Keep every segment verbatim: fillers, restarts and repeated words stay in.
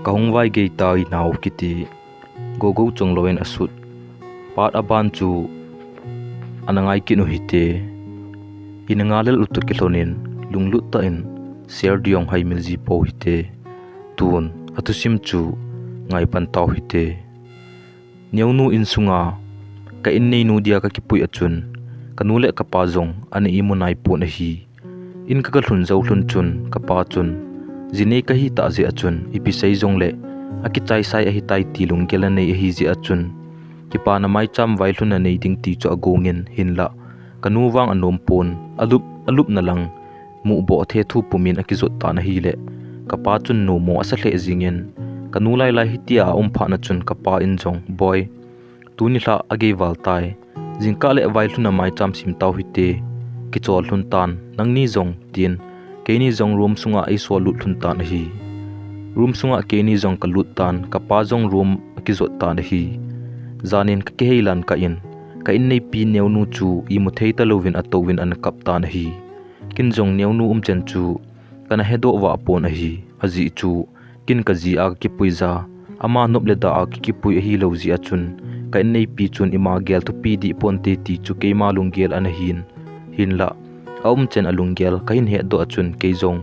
Ka hung vai gei tai nao kiti. Gogo chong loin a sut. Pat a ban chu ana ngai kit u hite. Ina nga lel u toh kilhonin lunglut tah in Ser Diong hai mil ji po hite. Tun a thusim chu ngai pan tau hite. Neonu insunga ka inneinu dia ka kipui a chun ka nu le ka pa jong ana imu nai pon ahi. In ka ka lhun jou lhun chun ka pa chun, "Ji nei ka hi tah jeh a chun ipi sei jongle a kichai sai ahi tai," ti lunggel a nei ahi jeh a chun, kipana maicham vailhun a nei ding ti chu a gong in, hinlah ka nu vang a nom pon, a lup, a lupna lang muh boh thethu pumin a kijot tan ahile, ka pa chun numo a sa lheh jingin, ka nu lailai hitia a um phat na chun ka pa in jong, "Boi, tuni lha a gei val tai. Jingkah le vailhun a maicham sim tau hite. Kichol lhun tan, nangni jong," tin, keini jong room sunga ei sol lut lhun tan ahi. Room sunga keini jong ka lut tan, ka pa jong room a kijot tan ahi. Janin ka kihei lan kah in, ka inneipi Neonu chu imu thei talouvin a touvin ana kap tan ahi. Kin jong Neonu umchen chu kana hedoh vah pon ahi. Ajeh chu kin ka ji a ka kipui ja, ama nop le da a ka kipui ahilou jeh a chun, ka inneipi chun ima gel thupi dih ponte ti chu keima lunggel ana hin. Hinlah, a umchen a lunggel ka hin hetdoh a chun kei jong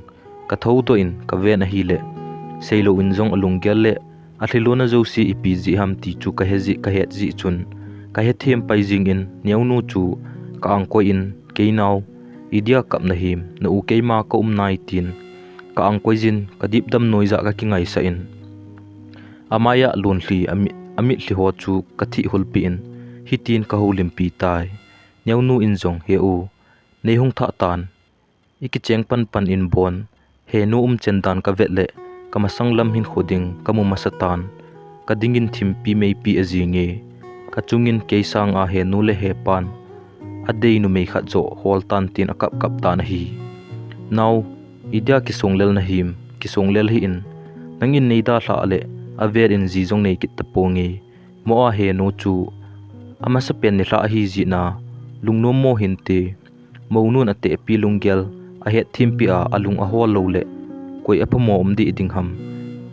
ka thoudoh in ka ven ahile, seilou in jong a lunggel le a lhilona jouse ipi jeh ham ti chu ka he jeh, ka het jeh chun, ka hethem pai jingin, Neonu chu ka angkoi in, "Kei nao, idia kap nahim, na u keima ka um nai," tin ka angkoi jin, ka dipdam noija ka kingaisah in, amaiya lunlhi, a mi, a mitlhi ho chu ka thih hulpeh in, hitin ka houlimpi tai. Neonu in jong, "He u, nei hung thah tan, i kicheng panpan in bon, henu umchen dan ka vet le, ka masang lam hinkho ding ka mu masa tan, ka dingin thimpi meipi a jinge, ka chungin kei sanga henu le hepan a dei numei khat joh hol tan," tin a kapkap tan ahi. "Nao, idia kisonglel nahim, kisonglel hih in, nangin nei dalhah le, a vel in ji jong nei kit taponge. Mo a henu chu a masapen nilhah ahi jeh in, lungnom mo hinte. Mounun a tehpi lunggel a hetthempi a, a lung a hol lou le, koi a phamo um deh ding ham.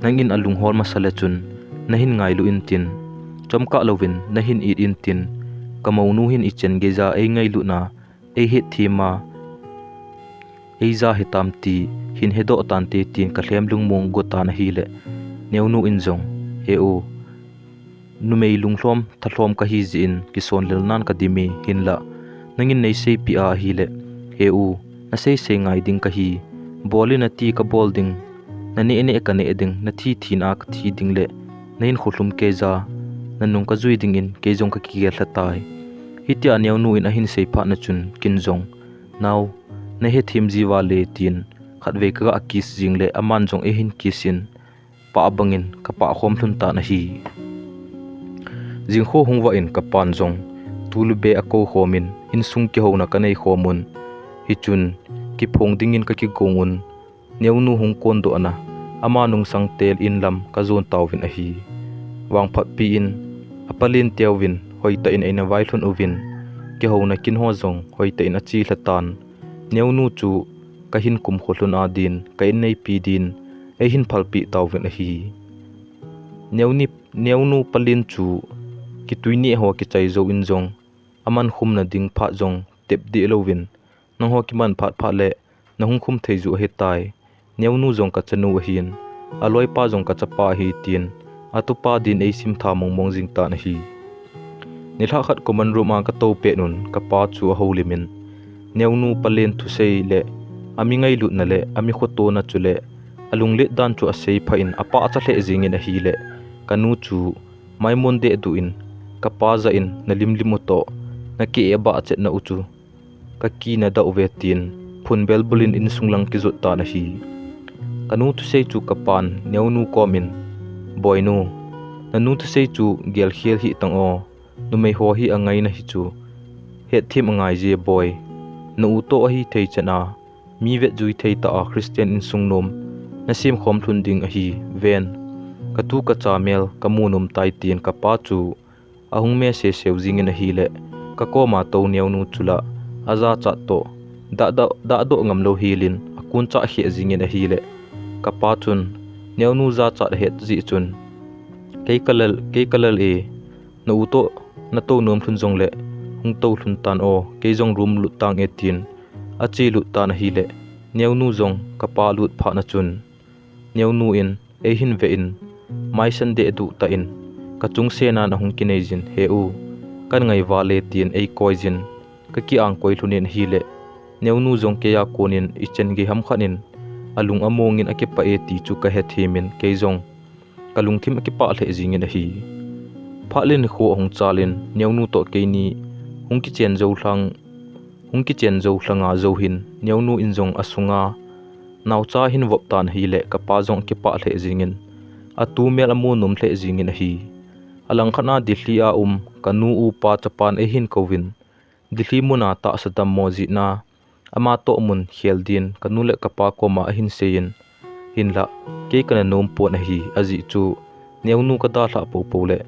Nangin a lunghol masa le chun, na hin ngailu intin, chomkah louvin na hin it intin, ka mounu hin i chen geija ei ngailutna, ei hetthem a, ei ja hitam ti hin hedoh tante," tin ka lhem lungmong go tan ahile, Neonu in jong, "He u, numei lunglhom thalhom ka hi jeh in kisonlel nan ka dime, hinlah nangin nei seipeh a ahile, he u, na seisei ngai ding ka hi. Bol in ati ka bol ding, na neh neh ka neh ding, na thi thin a ka thi ding le, na hinkho lhum keija na nung ka jui dingin kei jong ka kigel lha tai." Hitia Neonu in a hin sei phat na chun kin jong, "Nao, na hethem ji vale," tin khatvei ka ga kiss jing le, aman jong ei hin kiss in, pah bangin ka pah khom lhun tan ahi. Jingkho hung vah in ka pan jong tulubi a kou khom in, insung kihouna ka nei khom un, hichun kiphong dingin ka kigong un, Neonu hung kondoh na, ama nungsang tel in lam ka jon tauvin ahi. Vangphatpi in, a palen teuvin, hoitah in eina vailhun uvin, kihouna kin ho jong hoitah in a chi lha tan. Neonu chu ka hin kumkho lhun a din, ka inneipi din, ei hin phalpeh tauvin ahi. Neoni, Neonu palen chu kitui neh ho kichai jou in jong, a man khumna ding phat jong tep deh louvin, nangho kiman phat phat le, na hung khum thei ju ahitai. Neonu jong ka chanu ahin, a loipa jong ka chapa ahi tin, a tupa din ei simtha mongmong jing tan ahi. Nilhah khat common room a ka tou pet un, ka pa chu a houlim in, Neonu palen thusei le, a mi ngailutna le, a mi khotona chu le, a lunglet dan chu a sei pha in, a pahcha lheh jingin ahile, ka nu chu maimon deh duh in, ka pa jah in, na limlim u toh, na ki-eh bah chetna u chu ka kina dah uve tin, phun bel bul in insung lang kijot tan ahi. Ka nu thusei chu ka pan Neonu kom in, "Boinu, na nu thusei chu gelkhel hih tan o, numei ho hi a ngaina hi chu hetthem a ngai je boi. Na u toh ahi thei chan a, mi vetjui thei tah a Christian insung nom na sem khom lhun ding ahi ven. Ka tu ka cha mel ka mu nom tai," tin ka pa chu a hung me seseu jingin ahile, ka koma tou Neonu chu la, a jachat toh, dahdoh, dahdoh ngam lou hel in, a kun chah kheh jingin ahile, ka pa chun, Neonu jachat ahet jeh chun, kei kalal, kei kalal e, na u toh natou nom lhun jongle hung tou lhun tan o, kei jong room lut tang e, tin ache lut tan ahile, Neonu jong kapa lut phat na chun, Neonu in eihin ve in, maisan deh duh tah in, kachung senan ahung kinei jin, he u, kan ngai vale, tin eikoi jin, kaki-ang koi lhun in ahile, Neonu jong keija konin ichen gei ham khat in alung among in akipah e ti chu kahe them in, kei jong kalungthim akipah lheh jing in ahi. Phat le nikho ahung chal in, Neonu toh keini hung kichen jou lhang, hung kichen jou lhanga jou hin, Neonu in jong asunga naocha ahin vop tan ahile, kapa jong akipah lheh jing in, atu mel amu nom lheh jing in ahi. Alangkhat na Delhi a um kanu upa chapan eihin kouvin, Delhi muna tahsa dammo jeh na, ama toh mun khel din kanu le kapa koma ahin seiyin, hinlah, kei kana nom pon ahi, ajeh chu Neonu kadalhah poupou le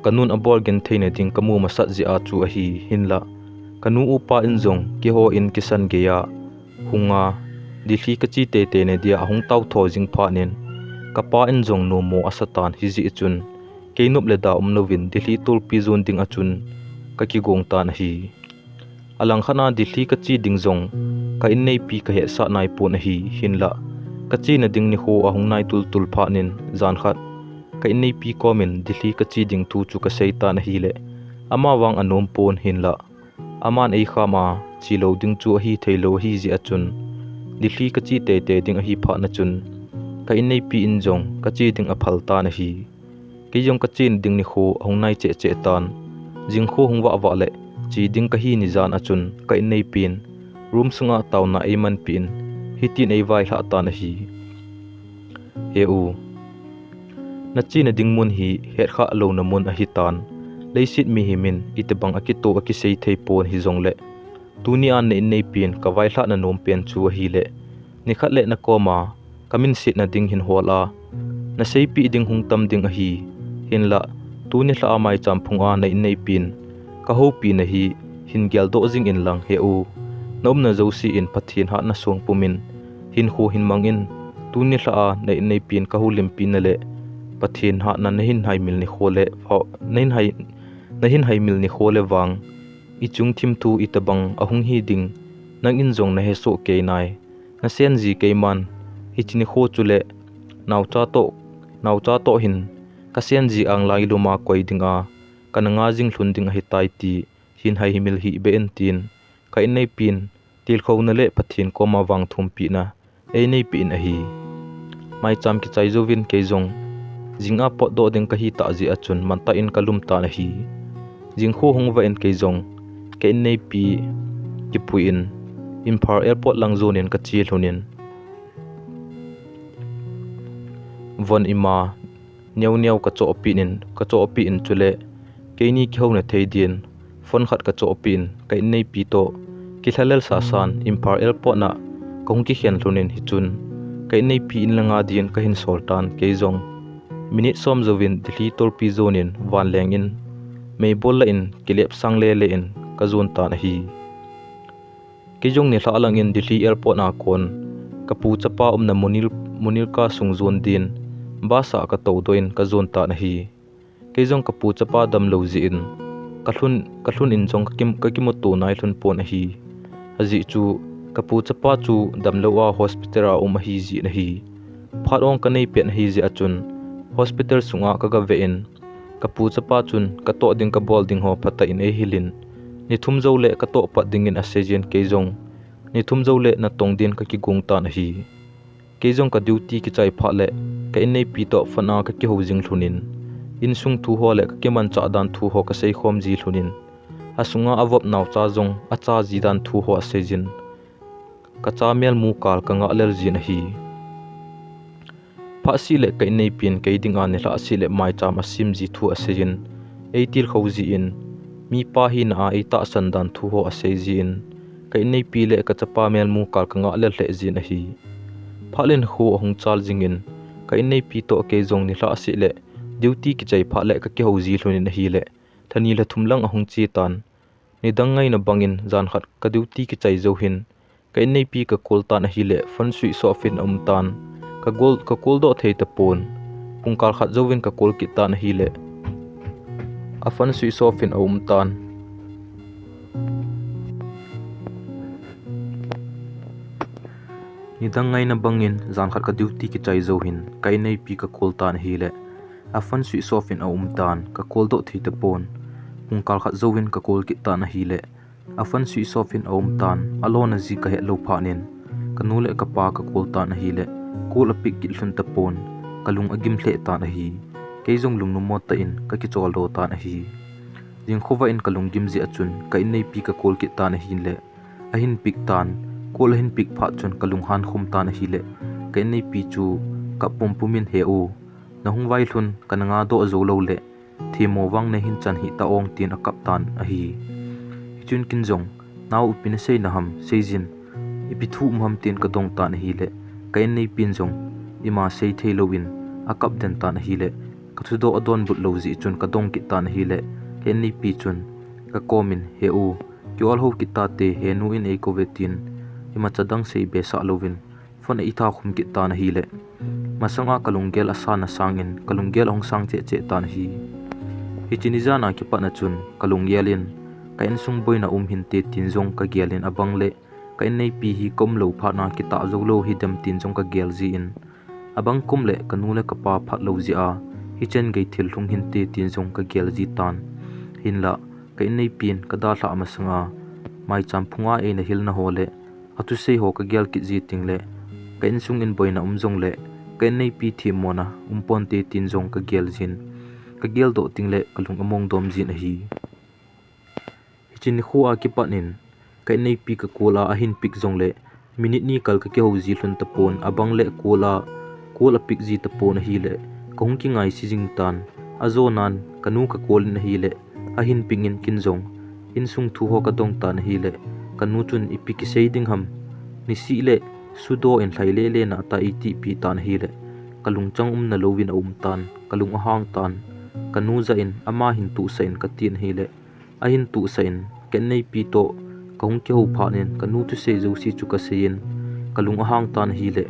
kanun abol genthei na ding kamu masat jeh a chu ahi, hinlah, kanu upa in jong keiho in kisan geiya hunga, Delhi kache teitei na dia ahung taotho jing phat in, kapa in jong nommo asatan, hijeh chun kei nop le da um louvin Delhi tulpi jon ding a chun kakigong tan ahi. Alangkhat na Delhi kache ding jong ka inneipi kahetsah nai pon ahi, hinlah, kachena ding nikho ahung nai tultul phat in, jan khat ka inneipi komin Delhi kache ding thu chu kasei tan ahile, ama vang anom pon, hinlah, aman eikham a, chelou ding chu ahi theilou ahi jeh a chun, Delhi kache teitei ding ahi phat na chun, ka inneipi in jong kache ding aphal tan ahi. Kei jong kachena ding nikho ahung nai cheh cheh tan, jingkho hung vah vah le che ding kahi ni jan a chun, ka inneipin room sunga taona eimanpeh in, hitin eivailhah tan ahi. He u, nachena ding mun hi hetkhah louna mun ahitan, leiset mihem in itobang akitoh akisei thei pon, hijongle, tuni a na inneipin kavailhahna nom pen chu ahile, nikhat le nakoma kamin setna ding hin hol a, naseipeh ding hung tam ding ahi, hinlah, tuni lhah a maicham phunga na inneipin kahoupi na hi hin geldoh jing inlang, he u, naumna jouse in Pathen hatna song pumin, hinkho hin mangin, tuni lhah a na inneipin kahoulimpi na le Pathen hatna nahin haimil nikho le, nahin hai, nahin haimil nikho le vang, ichung thimthu itobang ahung hi ding, nangin jong nahesoh kei nai. Nasen ji keiman, hiche nikho chule, naocha toh, naocha toh hin, kasen ji anglai luma koi dinga kana nga jing lhun ding ahitai ti hin haimil hih beh in, tin ka inneipin tilkhouna le Pathen koma vangthumpehna eineipeh in ahi. Maicham kichai jouvin kei jong jing a potdoh ding kahi tah jeh a chun mantah in kalum tan ahi. Jingkho hung vah in kei jong ka inneipi kipui in Imphal Airport lang jon in kache lhun in, von ima neo neo kachohpeh in, kachohpeh in chule, keini kihouna thei din phone khat kachohpeh in, ka inneipi toh kilhalel sasan Imphal Airport na kahung kikhen lhun in, hichun ka inneipi in langa din kahin sol tan, kei jong minute som jouvin Delhi tulpi jon in vanleng in meibol lah in kilep sang lele in kajon tan ahi. Kei jong nilhah lang in Delhi Airport a kon kapu chapa umna Munir, Munirka sung jon din bus a katoudoh in kajon tan ahi. Kei jong kapu chapa damlou jeh in kalhun, kalhun in jong kakim, kakimuto nai lhun pon ahi. Ajeh chu kapu chapa chu damlou a hospital a um ahi jeh in ahi. Phat ong kanei pet ahi jeh a chun hospital sunga kagave in, kapu chapa chun katoh ding kabol ding ho phatah in eihil in, ni thum joule katoh pat dingin aseijin, kei jong ni thum joule natong din kakigong tan ahi. Kei jong ka duty kichai phat le ka inneipi toh phone a kakihou jing lhun in, insung thu ho le kakimanchah dan thu ho kaseikhom ji lhun in, asunga avop naocha jong acha ji dan thu ho aseijin, kacha melmu kal kangah lel jin ahi. Phat seh le ka inneipin kei dinga nilhah seh le maicham asem ji thu aseijin, eitilkhou jin, mipa hina a eitahsan dan thu ho asei jin, ka inneipi le kachapa melmu kal kangah lel lheh jin ahi. Phat le nikho ahung chal jingin, ka inneipi toh kei jong nilhah seh le duty kichai phat le kakihou ji lhun in ahile, lhani lhathum lang ahung che tan. Nidang ngaina bangin jan khat ka duty kichai jou hin, ka inneipi kacall tan ahile phone switch off in aum tan. Ka call, ka call doh thei tapon. Pungkal khat jouvin ka call kit tan ahile, a phone switch off in a um tan. Nidang ngaina bangin jan khat ka duty kichai jou hin ka inneipi ka call tan ahile, a phone switch off in a um tan, ka call doh thei tapon. Pungkal khat jouvin ka call kit tan ahile, a phone switch off in a um tan, a lona ji ka het lou phat in, ka nu le ka pa ka call tan ahile, call a pick kit lhon tapon, ka lung a gim lheh tan ahi. Kei jong lungnom mo tah in ka kicholdo tan ahi. Jingkhovah in ka lunggim jeh a chun ka inneipi ka call kit tan ahile, a hin pick tan, call a hin pick phat chun ka lung han khum tan ahile, ka inneipi chu kap pumpum in, "He u, na hung vai lhon, ka na nga doh jou lou le, themmo vang nei hin chan hih ta ong," tin a kap tan ahi. Hichun kin jong, "Nao, ipi na sei na ham, sei jin, ipi thu um ham?" tin ka dong tan ahile, ka inneipin jong ima sei thei louvin a kap den tan ahile, ka thudoh a donbut lou jeh chun ka dong kit tan ahile, ka inneipi chun ka kom in, "He u, ki-ol ho kit tate, he nu in ei kou ve," tin imacha dang sei be sah louvin phone a i tha khum kit tan ahile, masanga ka lunggel a san a sangin ka lunggel a hung sang cheh cheh tan ahi. Hiche ni jan a kipat na chun ka lunggel in, ka insung boina um hinte tin jong ka gel in, abang le ka inneipi hi ka um lou phat na kitah jou lou hidem tin jong ka gel jin, abang kum le ka nu le ka pa phat lou jeh a hichen gei thil lhung hinte tin jong ka gel ji tan. Hinlah ka inneipin ka dalhah masanga maicham phunga eina hilna ho le a thusei ho ka gel kit ji ting le, ka insung in boina um jong le ka inneipi themmona um ponte tin jong ka gel jin, ka geldoh ting le ka lung a mong dom jin ahi. Hiche nikho a kipat in ka inneipi ka call a, a hin pick jong le minute ni kal ka kihou ji lhon tapon, abang le call a, call a pick ji tapon ahile, ka hung kingaise jing tan. Ajonan ka nu ka call in ahile, a hin pick in kin jong insung thu ho ka dong tan ahile, ka nu chun, "Ipi kisei ding ham? Nisih le sudoh in lhai lele na ta," ei tipi tan ahile, ka lungchang umna louvin a um tan, ka lung a hang tan. Ka nu jah in, "Ama hin tuhsah in," ka tin ahile, a hin tuhsah in, ka inneipi toh ka hung kihou phat in ka nu thusei jouse chu ka sei in, ka lung a hang tan ahile,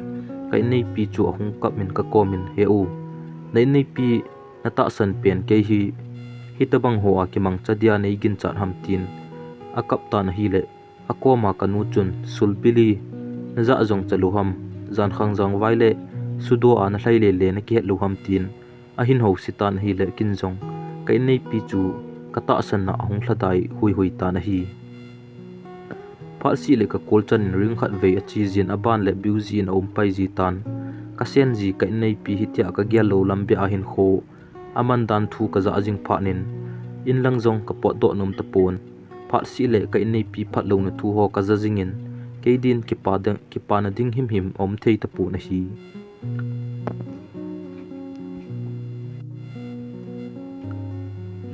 ka inneipi chu a hung kap in ka kom in, "He u, na inneipi na tahsan pen kei hi, hitabang ho a kimangcha dia nei ginchat ham?" tin a kap tan ahile, a kom a ka nu chun, "Sulbili, na jah jong cha lou ham? Jan khang jangvai le sudoh a na lhai lele na kihet lou ham?" tin a hin house tan ahile, kin jong ka inneipi chu ka tahsan na a hung lhadai hui hui tan ahi. Phat seh le ka call chan in ring khat vei a che jin, aban le busy in a um pai ji tan. Ka sen ji ka inneipi hitia ka gel lou lam beh a hinkho a man dan thu ka jah jing phat in, in lang jong ka potdoh nom tapon. Phat seh le ka inneipi phatlouna thu ho ka ja jing in, kei din kipa ding, kipana ding himhim a um thei tapon ahi.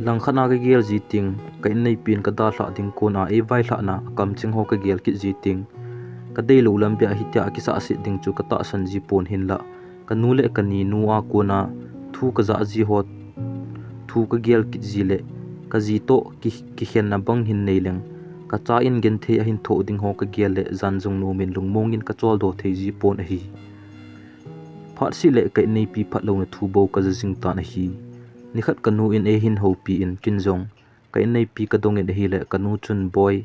Langkhat na ka gel ji ting, ka inneipin ka dalhah ding kon a ei vailhahna a kamcheng ho ka gel kit ji ting, ka deilou lam beh a hitia a kisahset ding chu ka tahsan ji pon, hinlah ka nu le ka ni nu a kon a thu ka jah ji ho thu ka gel kit ji le, ka ji toh ki, kikhenna bang hin nei leng, ka cha in genthei a hin thoh ding ho ka gel le, jan jong nom in lungmong in ka choldo thei ji pon ahi. Phat seh le ka inneipi phatlouna thu bou ka ja jing tan ahi. Nikhat ka nu in ei hin houpi in, kin jong ka inneipi ka dong in ahile, ka nu chun, "Boi,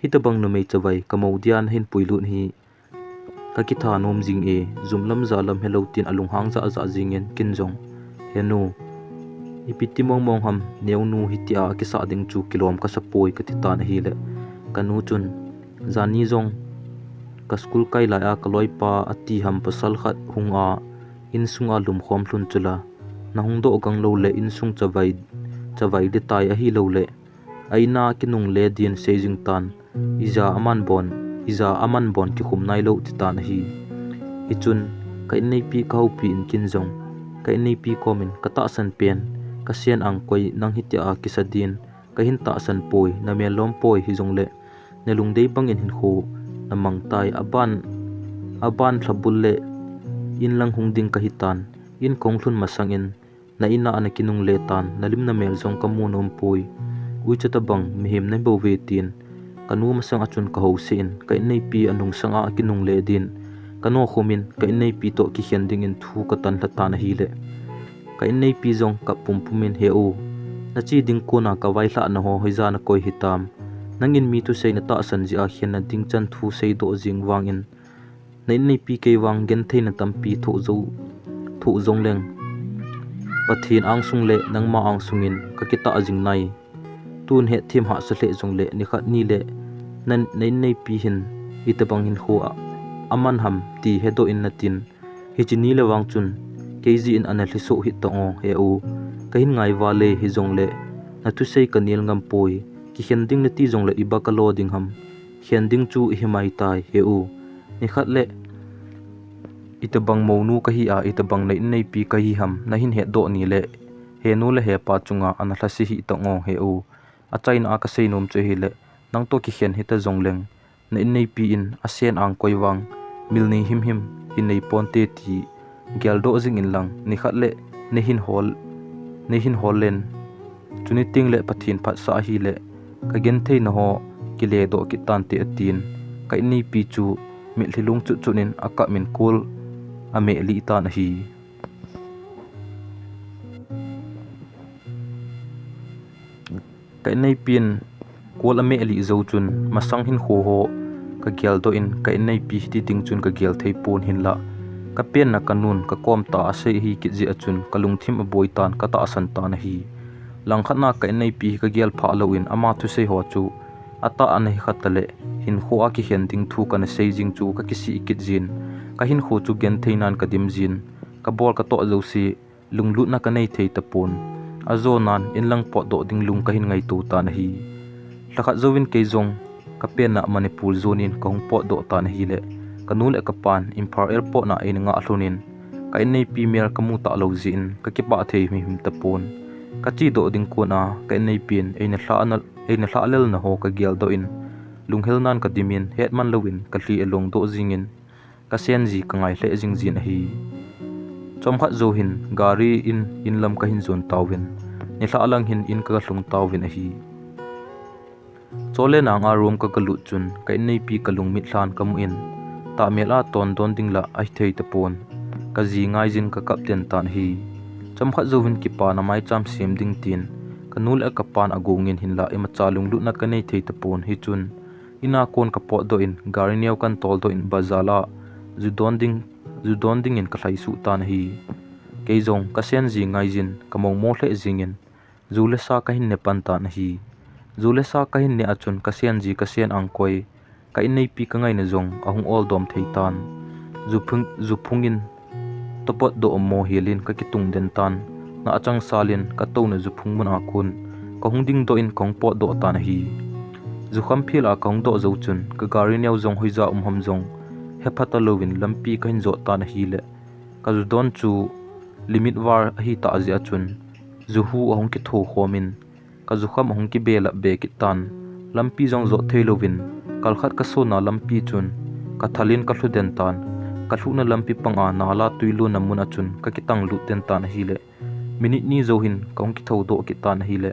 hitabang numei chavai ka mo dia na hin puilut hi ka kitha nom jing e, jum lam ja lam helou," tin a lunghang jah jah jing in, kin jong, "He nu, ipi ti mong mong ham, neo nu hitia a kisah ding chu kilom ka sa poi," ka ti tan ahile, ka nu chun, "Jani jong ka school kai lai a ka loipa a ti ham pasal khat hung a, insung a lumkhom lhon chu la, na hung doh gang lou le insung chavai, chavai de tai, ahilou le a in a kinungle din sei jing tan, ija aman bon, ija aman bon kikhum nai lou," ti tan ahi. Hichun ka inneipi ka houpi in, kin jong ka inneipi kom in, "Ka tahsan pen ka sen ang koi, nang hitia a kisa din ka hin tahsan poi, na mel lom poi, hijong le na lungdei bang in hinkho na mang tai, aban, aban lha bul le in lang hung ding ka hi tan, in kong lhun masang in na in a na kinungle tan, na lim na mel jong ka mu nom poi, uicha tabang mihem na hi bou ve," tin ka nu masang a chun ka house in, ka inneipi a nungsang a a kinungle din Ka nokhum in ka inneipi toh kikhen dingin thu ka tanlha tan ahile, ka inneipi jong kap pumpum in, "He u, na che ding kona ka vailhahna ho hoija na koi hitam? Nangin mi thusei na tahsan jeh a khenna ding chan thu seidoh jing vangin, na inneipi kei vang gentheina tampi thoh jou, thoh jong leng, Pathen angsung le nangma angsungin ka kitah jing nai. Tun hetthem hahsa lheh jongle nikhat nile na, na inneipi hin itobang hinkho a, aman ham ti hedoh in natin. Hiche nile vang chun kei jeh in ana lhisoh hih tan o, he u. Ka hin ngai vale, hijongle na thusei ka nel ngam poi. Kikhen ding nati jongle iba ka lo ding ham? Khen ding chu ihi mai tai, he u. Nikhat le itobang mounu kahi a, itobang na inneipi kahi ham na hin hetdoh nile, he nu le he pa chunga ana lhase hih tan o, he u. Achaina a ka seinom chu ahile, nang toh kikhen hita jong leng, na inneipi in asen ang koi vang, mil ni himhim hin nei ponte ti geldoh jing in lang, nikhat le nei hin hol, nei hin hol len. Chuni teng le Pathen phatsah ahile, ka gentheina ho kiledoh kit tante," atin. Ka inneipi chu mitlhi lungchut chut in akap in kol ameh lih tan ahi. Ka inneipi in kol ameh lih jou chun masang hinkho ho ka geldoh in, ka inneipi hiti ding chun ka gel thei pon, hinlah ka penna ka nun ka kom tah a asei ahi kit jeh a chun ka lungthim aboi tan, ka tahsan tan ahi. Langkhat na ka inneipi hi ka gel phah lou in ama thusei ho chu atah ana hi khat tale, hinkho a kikhen ding thu kana sei jing chu ka kisih kit jin, ka hinkho chu gentheinan ka dim jin, ka bol ka toh jouse lunglutna ka nei thei tapon. Ajonan inlang potdoh ding lung ka hin ngaito tan ahi. Lhakhat jouvin kei jong ka penna Manipur jonin ka hung potdoh tan ahile, ka nu le ka pan Imphal airport na eina ngah lhon in, ka inneipi mel ka mu talou jeh in ka kipah thei himhim tapon. Ka chedoh ding kon a ka inneipi in eina lhah na, eina lhah lelna ho ka geldoh in, lunghelnan ka dim in, hetman louvin ka lhi along doh jing in, ka sen ji ka ngai lheh jing jin ahi. Chomkhat jou hin gari in inlam ka hin jon tauvin, nilhah lang hin in ka ga lhung tauvin ahi. Chole nang a room ka ga lut chun ka inneipi ka lungmit lhan ka mu in, tahmel a ton don ding lah ahi thei tapon. Ka ji ngai jin ka kap den tan ahi. Chomkhat jouvin kipana maicham sem ding tin ka nu le ka pan agong in, hinlah imacha lunglutna ka nei thei tapon. Hichun in a kon ka potdoh in, gari neo kan toldoh in, bazar a ju don ding, ju don dingin ka lhaisuh tan ahi. Kei jong ka sen ji ngai jin, ka mongmo lheh jing in, ju le sa ka hin ne pan tan ahi. Ju le sa ka hin ne a chun ka sen ji ka sen ang koi, ka inneipi ka ngaina jong ahung ol dom thei tan. Ju phung, ju phung in topot doh mo hel in ka kitung den tan. Na achang sal in ka touna ju phung mun a kon ka hung ding doh in ka hung potdoh tan ahi. Ju kham phel a ka hung doh jou chun ka gari neo jong hoija um ham jong hepha talouvin lampi ka hin jot tan ahile, ka ju don chu limit var ahi tah jeh a chun ju hu ahung kitho khom in, ka ju kham ahung kibelap be kit tan. Lampi jong jot thei louvin, kalkhat ka sona lampi chun ka thal in ka lhu den tan. Ka lhuhna lampi pang a nala tui lonna mun a chun ka kitang lut den tan ahile, minute ni jou hin ka hung kithou doh kit tan ahile,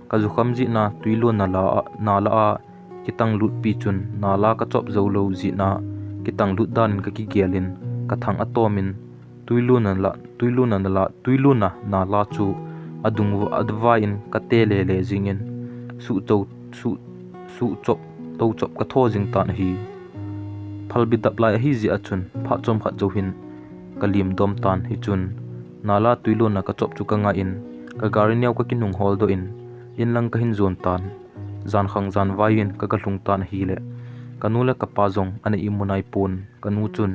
ka ju kham jeh na tui lonna la a, nala a kitang lut pi chun nala ka chop jou lou jeh na kitang lut dan in ka kigel in, ka thang atom in, tui lonna la, tui lonna la, tui lonna nala chu adung va, advai in ka te lele jing in, suh chou, suh, suh chop, tou chop ka tho jing tan ahi. Phalbi dap lai ahi jeh a chun phat chomkhat jou hin ka lim dom tan. Hichun nala tui lonna ka chop chu ka ngah in, ka gari neo ka kinung hol doh in, in lang ka hin jon tan. Jan khang jan vai in ka ga lhung tan ahile, ka nu le ka pa jong ana imu nai pon. Ka nu chun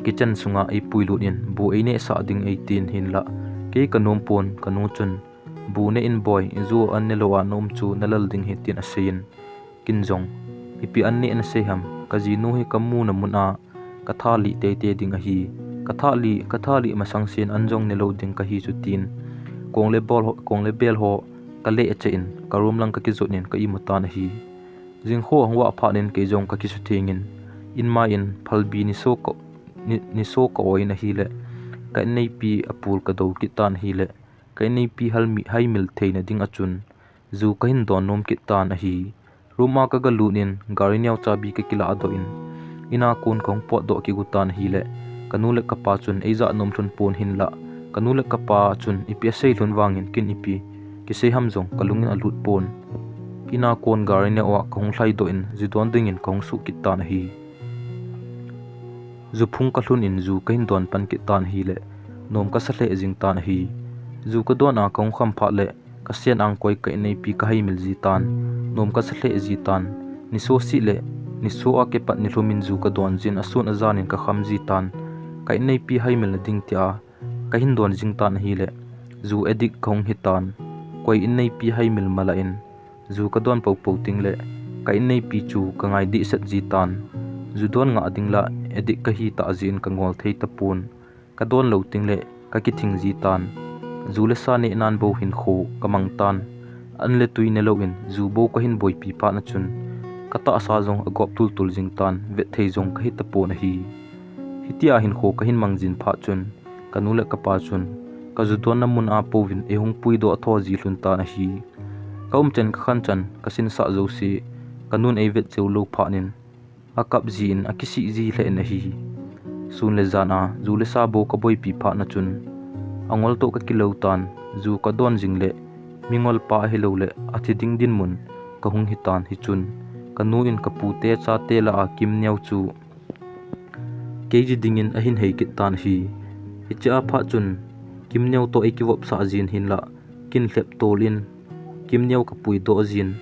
kitchen sunga eipui lut in, bu eineh sah ding eitin, hinlah kei ka nom pon. Ka nu chun, "Bu ne in boi, ju an ne lou a na um chu na lal ding ahi," tin asei in, ken jong, "Ipi an neh na sei ham? Ka jinu hi ka muna mun a ka tha lih teitei ding ahi. Ka tha lih, ka tha lih masang sen an jong ne lou ding ka hi chu," tin, kong le bol ho, kong le bel ho ka leh cheh in, ka room lang ka kijot in ka imu tan ahi. Jingkho ahung vah phat in kei jong ka kisutheng in, in mai in phalbi ni so ka, ni, ni so ka oi in ahile, ka inneipi apul ka do kit tan ahile, ka inneipi hal mi, haimil theina ding a chun ju ka hin don nom kit tan ahi. Room a ka ga lut in, gari neo chabi ka kilah doh in, Ina kon kahung potdoh kigu tan ahile, kanu le kapa chun eija nom lhon pon hinlah, kanu le kapa chun ipi asei lhon vangin kin ipi kisei ham jong kalungin alut pon. Ina kon gari neo a kahung lhaidoh in, ju don dingin kahung suh kit tan ahi. Ju phung kalhun in ju kahin don pan kit tan ahile, nom kasa lheh jing tan ahi. Ju kadon a kahung kham phat le, kasen angkoi ka inneipi kahaimil ji tan, nom kasa lheh ji tan. Niso sih le niso a kipat nilhum in ju kadon jin, asun ajan in kakham ji tan. Ka inneipi haimil na ding tia kahin don jing tan ahile, ju addict kahung hi tan. Koi inneipi haimil mala in, ju kadon popo ting le ka inneipi chu kangai dehset ji tan. Ju don ngah ding la addict kahi tah jeh in kangol thei tapon. Kadon lou ting le kakithing ji tan. Ju le sa neh nan bou hinkho kamang tan. An le tui nelou in ju bou kahin boipi phat na chun, katahsa jong agop tultul jing tan, vet thei jong kahi tapon ahi. Hitia hinkho kahin mang jin phat chun, kanu le kapa chun, kaju don na mun a pouvin eihung puidoh tho ji lhon tan ahi. Kaum chan kakhan chan kasinsah jouse, kanun eivet jou lou phat in, akap ji in akisih ji lheh in ahi. Sun le jan a ju le sa bou kaboipi phat na chun, angol toh kakilou tan. Ju kadon jing le mingol pa ahilou le athi ding dinmun kahung hi tan. Hichun kanu in kapute chate lah a kimneo chu kei ji dingin ahin hei kit tan ahi. Hichea phat chun kimneo toh eikivopsah jin hinlah, kin lhep tol in kimneo kapuidoh jin,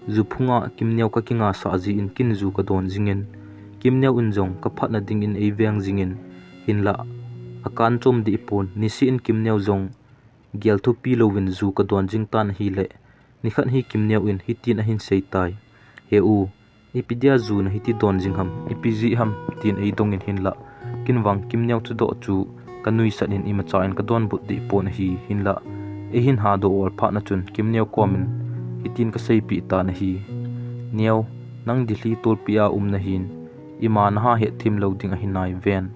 ju phunga kimneo kakingasah jin kin ju kadon jingin, kimneo in jong kaphatna dingin eiveng jingin, hinlah akan chom deh pon. Nisih in kimneo jong gel thupi louvin ju kadon jing tan ahile, nikhat hi kimneo in hitin ahin sei tai, He u, ipi dia ju nahiti don jing ham, ipi jeh ham, tin eidongin hinlah, kin vang kimneo thudoh chu kanuisat in imacha in kadonbut deh pon ahi. Hinlah eihin hadoh ol phat na chun kimneo komin hitin kaseipeh tan ahi, Neo, nang Delhi tolpi a um nahin, ima naha hetthem lou ding ahi nai ven.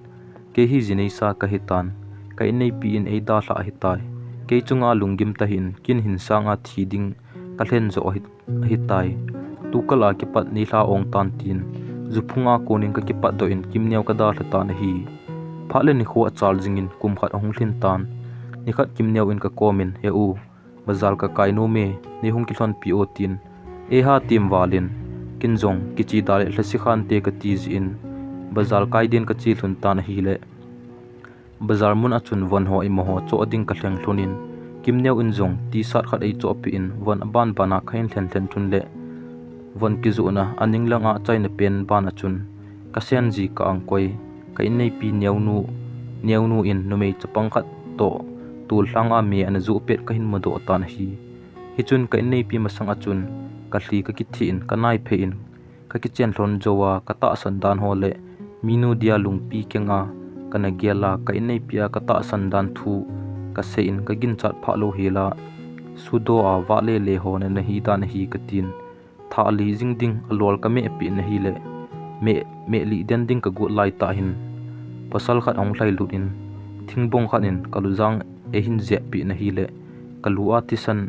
Kei hi ji neisa kahi tan, ka inneipi in eidalhah ahitai. Kei chunga lunggim tahih in kin hinsanga thi ding kalhen joh ahi, ahitai. Tukal a kipat neilha ong tan tin, ju phunga konin kakipatdoh in kimneo kadalha tan ahi. Phat le nikho achal jingin kum khat ahung lhin tan. Nikhat kimneo in kakomin, He u, bazar kakai nome, neihung kilhonpi o tin, eiha tem valin, kin jong kiche da le lhase khante kati jeh in, bazar kai din kache lhon tan ahile, bazar mun a chun von ho imaho choh ding kalheng lhonin, kimneo in jong T-shirt khat eichohpeh in von abanbana kahin lhen lhen lhon le, von kijohna aning langa achaina pen bana chun, kasen ji ka angkoi, ka inneipi neonu, neonu in numei chapang khat toh tol lhanga me ana joh pet kahin mudoh tan ahi. Hichun ka inneipi masanga chun kalhi kakitheh in, kanaiphei in, kakichen lhon jouva katahsan dan ho le minu dia lungpi kenga kana gel a, ka inneipi a katahsan dan thu kasei in, kaginchat phah lou hela, sudo a vahle le ho nana hi dan ahi katin, thah li jing ding alol kamehpeh in ahile, meh, meh lih den ding kagot laitah hin, pasal khat ahung lhailut in, thingbong khat in kalujang eihin jehpeh in ahile, kalu a thisan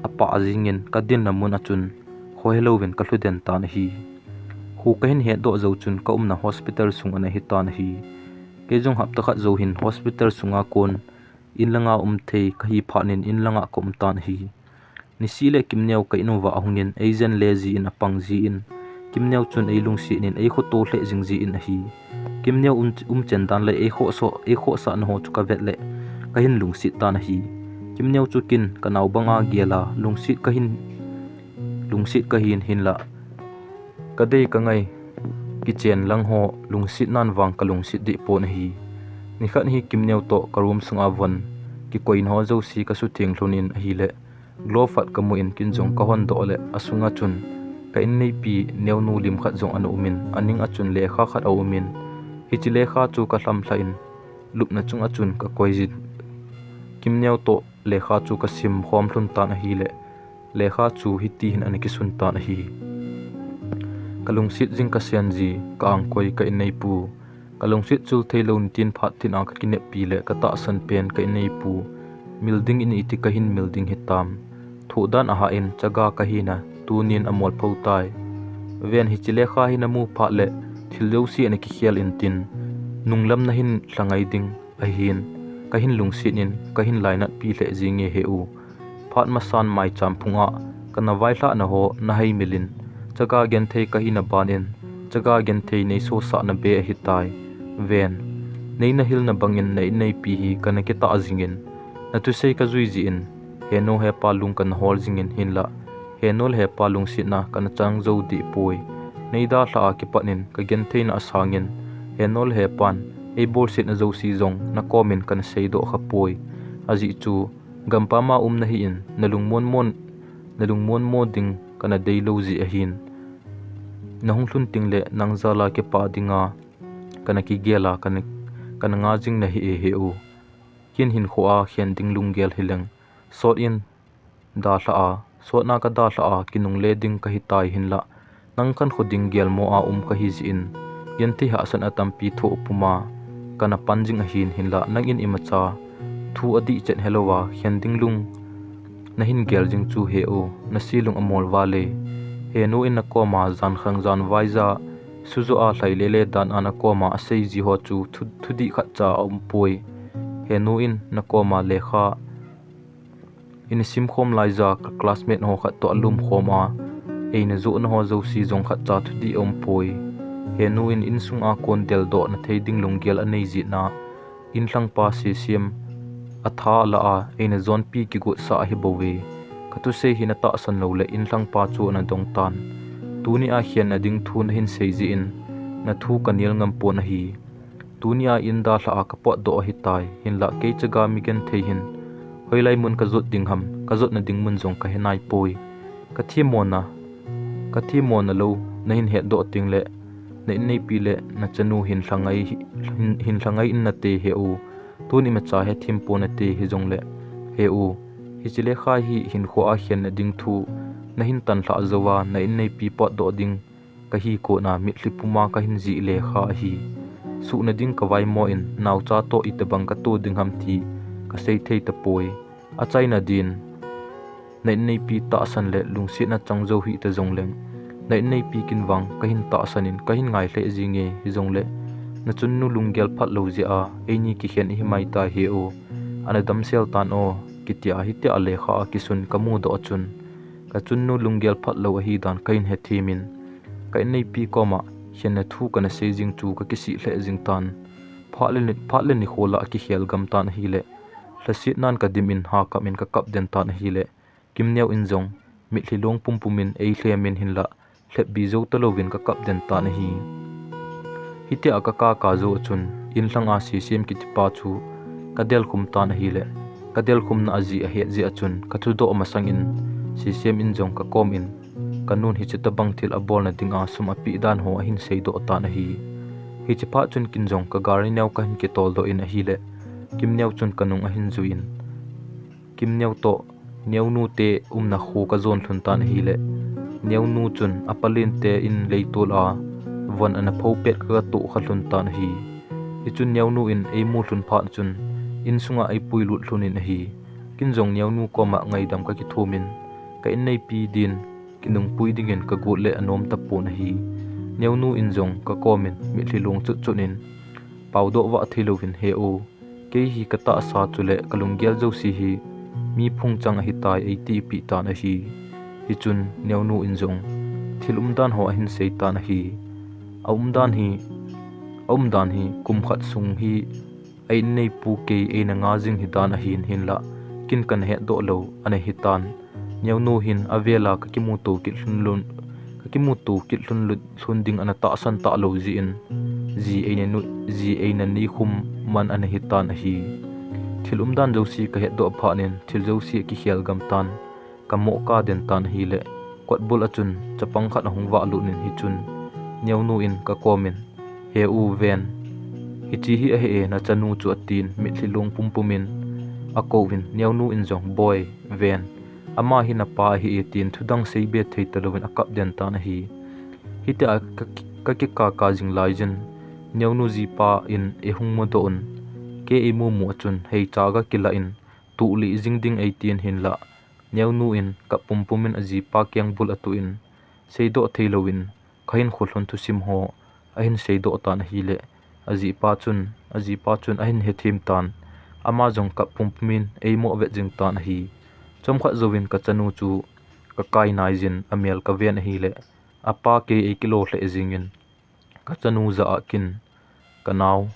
apah jingin kadinna mun a chun khohelouvin kalhu den tan ahi. Kho kahin hetdoh jou chun kaumna hospital sung ana hitan ahi. Kei jong hapta khat jou hin hospital sunga kon inlanga um thei kahi phatnin inlanga kaum tan ahi. Nisih le kimneo ka in uva ahungin eijen le jin apang jin, kimneo chun eilungsetnin eikhoto lheh jing jin ahi. Kimneo um, umchen dan le eikhohsah, eikhohsahna ho chu kavet le kahin lungset tan ahi. Kimneo chu kin kanao banga gel a lungset kahin, lungset kahin hinlah kadei kangai kichen lang ho lungset nan vang kalungset deh pon ahi. Nikhat hi kimneo toh ka room sunga von kikoina ho jouse kasutheng lhonin ahile, glove khat kamun kin jong kahondoh le asunga chun ka inneipi neonu lim khat jong ana umin, aning a chun lekha khat aumin, hiche lekha chu kalhamlhah in lupna chunga chun kakoijin, kimneo toh lekha chu kasim khom lhon tan ahile, lekha chu hitihin ana kisun tan ahi. Kalungset jing kasen ji, ka angkoi ka inneipu. Kalungset chul theilou nitin phat tin a kakineppi le katahsan pen ka inneipu mil dingin iti kahin mil ding hitam. Thohdan ahah in chaga kahina tunin amolpho tai. Ven hiche lekha hi namu phat le thil jouse ana kikhel intin, nunglam nahin lhangai ding ahin, kahin lungset in, kahin lainatpi lheh jenge he u. Phat masan maicham phunga kana vailhahna ho nahaimil in, chaga genthei kahina ban in, chaga genthei neisosahna be ahitai. Ven, neina hilna bangin na inneipi hi kana kitah jingin, nathusei kajui jeh in, henu hepa lung kana hol jingin hinlah, henu le hepa lungsetna kana chang jou deh poi. Neidalhah a kipat in kagentheina asangin, henu le hepan eibolsetna jouse jong nakomin kana seidoh khapoi. Ajeh chu, gampam a um nahi in, nalungmon mon, nalungmon mo ding kana deilou jeh ahin. Nahung lhun tengle nang jal a kipah dinga kana kigel a kana, kana nga jing nahi e he u. Ken hinkho a khen ding lunggel hileng, sot in dalhah a, sotna kadalhah a kinungle ding kahitai hinlah, nang khankho ding gelmo a um kahi jeh in, genthei hahsatna tampi thoh puma kana pan jing ahin hinlah, nangin imacha thu adihchet helouva khen ding lung nahin gel jing chu he u, nase lung amol vale. Henu in nakoma jankhang janvaija, sujoh a lhailele dan a nakoma aseiji ho chu thu, thudih khatcha aumpoi. Henu in nakoma lekha ina simkhom laija ka classmate ho khat toh alumkhom a, eina johna ho jouse jong khatcha thudih aumpoi. Henu in insunga kon deldohna thei ding lunggel anei jeh a, inlhangpa sesem atha alah a, eina jonpi kigotsah ahibouve. Kathusei hi natahsan loule inlhangpa chu ana dong tan. Tunia khenna ding thu nahin sei jeh in, nathu kanel ngampon ahi. Tunia in dalhah a kapotdoh ahitai, hinlah kei chaga mi genthei hin hoilai mun kajot ding ham, kajotna ding mun jong kahe naipoi. Kathemmona, kathemmona lou nahin hetdoh tengle, na inneipi le nachanu hin lhangai, hin, hin lhangai in nate he u. Tun imacha hethem pon nate hijongle, he u, hiche lekha hi hinkho a khenna ding thu nahin tanlhah jouva, na inneipi potdoh ding kahi kona mitlhi puma kahin jih lekha ahi. Suhna ding kavaimo in, naocha toh itobang kato ding ham ti kasei thei tapoi. Achaina din, na inneipi tahsan le lungsetna chang jou hita jongleng, na inneipi kin vang kahin tahsan in kahin ngai lheh jinge, hijongle nachanu lunggel phatlou jeh a eini kikhen ihi maitai he u. Ana damsel tan o, kitia hitia lekha a kisun kamudoh a chun, kachanu lunggel phatlou ahidan kahin hethem in, ka inneipi koma khenna thu kana sei jing chu kakisih lheh jing tan. Phat le ni, phat le nikho lah a kikhel gam tan ahile, lhasetnan kadim in hakam in kakap den tan ahile, Kimneo in jong mitlhi long pumpum in eilhem in hinlah, lhepbi jou talouvin kakap den tan ahi. Hitia kakaka jou a chun, inlhang a Sesem kitipa chu kadelkhum tan ahile, kadelkhumna ajeh ahet jeh a chun kathudoh masangin, Sesem in jong kakom in, kanun hiche tobang thil abolna dinga sum apeh dan ho ahin seidoh tan ahi. Hiche phat chun kin jong kagari neo kahin kitoldoh in ahile, Kimneo chun kanung ahin jui in, Kimneo toh Neonu te umna kho kajon lhun tan ahile, Neonu chun apalente in leitol a von ana pho pet kagatoh kha lhun tan ahi. Hichun Neonu in eimu lhun phat chun, insunga eipuilut lhun in ahi. Kin jong Neonu koma ngaidam kakithum in, ka inneipi din kinungpui dingin kagot le anom tapon ahi. Neonu in jong kakom in mitlhi long chutchut in, paodoh vah theilouvin, He u, kei hi katahsa chule kalunggel jouse hi mi phungchang ahitai, eitipeh tan ahi. Hichun Neonu in jong thil umdan ho ahin sei tan ahi. Aumdan hi, aumdan hi kum khat sung hi a inneipu kei eina nga jing hidan ahin, hinlah kin kana hetdoh lou ana hitan. Neonu hin avela kakimuto kit lhun lhun, kakimuto kit lhun lhun ding ana tahsan talou jeh in, ji eina nu, ji eina neikhum man ana hitan ahi. Thil umdan jouse kahetdoh phat in thil jouse akikhel gam tan, kamoh kaden tan ahile, kotbul a chun chapang khat ahung vahlut in hichun, Neonu in kakom in, He u, ven, hiche hi ahi e nachanu chu, atin mitlhi long pumpum in akouvin, Neonu in jong, Boi, ven, ama hi napa ahi e, tin thudang seibe thei talouvin akap den tan ahi. Hitia ka, kakikaka jing laijin, Neonu jipa in eihung mudoh un, kei eimumu a chun heicha kakilah in, tuhlih jing ding eitin hinlah, Neonu in kap pumpum in ajipa kengbul atuh in, seidoh theilouvin, kahinkho lhun thusim ho ahin seidoh tan ahile, ajipa chun, ajipa chun ahin hethem tan. Ama jong kap pumpumin eimo vet jing tan ahi. Chomkhat jouvin kachanu chu kakai naijin amel kaven ahile, apa kei eikilo lheh jingin, kachanu jah a kin, "Kanao,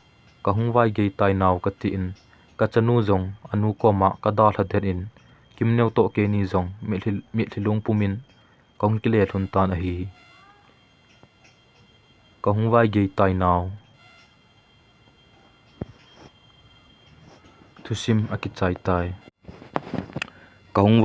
kahung vaigei tai nao," katin, kachanu jong anu koma kadalha den in, Kimneo toh keini jong mitlhi, mitlhi lungpumin kahung kile lhun tan ahi. Kahung vaigei tai nao. Thusim akichai tai. Kahung